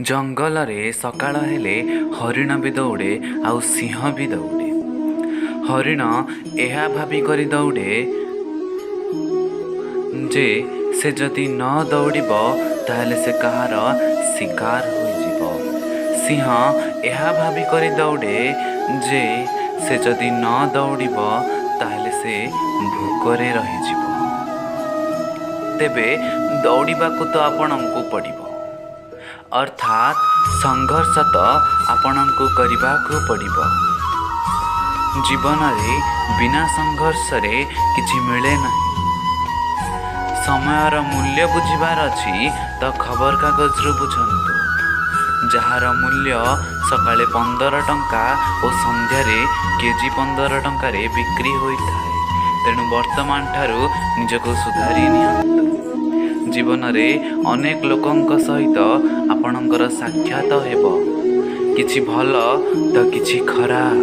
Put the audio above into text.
ଜଙ୍ଗଲରେ ସକାଳ ହେଲେ ହରିଣ ବି ଦୌଡ଼େ ଆଉ ସିଂହ ବି ଦୌଡ଼େ। ହରିଣ ଏହା ଭାବିକରି ଦୌଡ଼େ ଯେ ସେ ଯଦି ନ ଦୌଡ଼ିବ, ତାହେଲେ ସେ କାହାର ଶିକାର ହୋଇଯିବ। ସିଂହ ଏହା ଭାବିକରି ଦୌଡ଼େ ଯେ ସେ ଯଦି ନ ଦୌଡ଼ିବ, ତାହେଲେ ସେ ଭୋକରେ ରହିଯିବ। ତେବେ ଦୌଡ଼ିବାକୁ ତ ଆପଣଙ୍କୁ ପଡ଼ିବ, ଅର୍ଥାତ୍ ସଂଘର୍ଷ ତ ଆପଣଙ୍କୁ କରିବାକୁ ପଡ଼ିବ। ଜୀବନରେ ବିନା ସଂଘର୍ଷରେ କିଛି ମିଳେ ନାହିଁ। ସମୟର ମୂଲ୍ୟ ବୁଝିବାର ଅଛି ତ ଖବରକାଗଜରୁ ବୁଝନ୍ତୁ, ଯାହାର ମୂଲ୍ୟ ସକାଳେ 15 ଟଙ୍କା ଓ ସନ୍ଧ୍ୟାରେ କେଜି 15 ଟଙ୍କାରେ ବିକ୍ରି ହୋଇଥାଏ। ତେଣୁ ବର୍ତ୍ତମାନ ଠାରୁ ନିଜକୁ ସୁଧାରି ନିଅନ୍ତୁ। ଜୀବନରେ ଅନେକ ଲୋକଙ୍କ ସହିତ ଆପଣଙ୍କର ସାକ୍ଷାତ ହେବ, କିଛି ଭଲ ତ କିଛି ଖରାପ।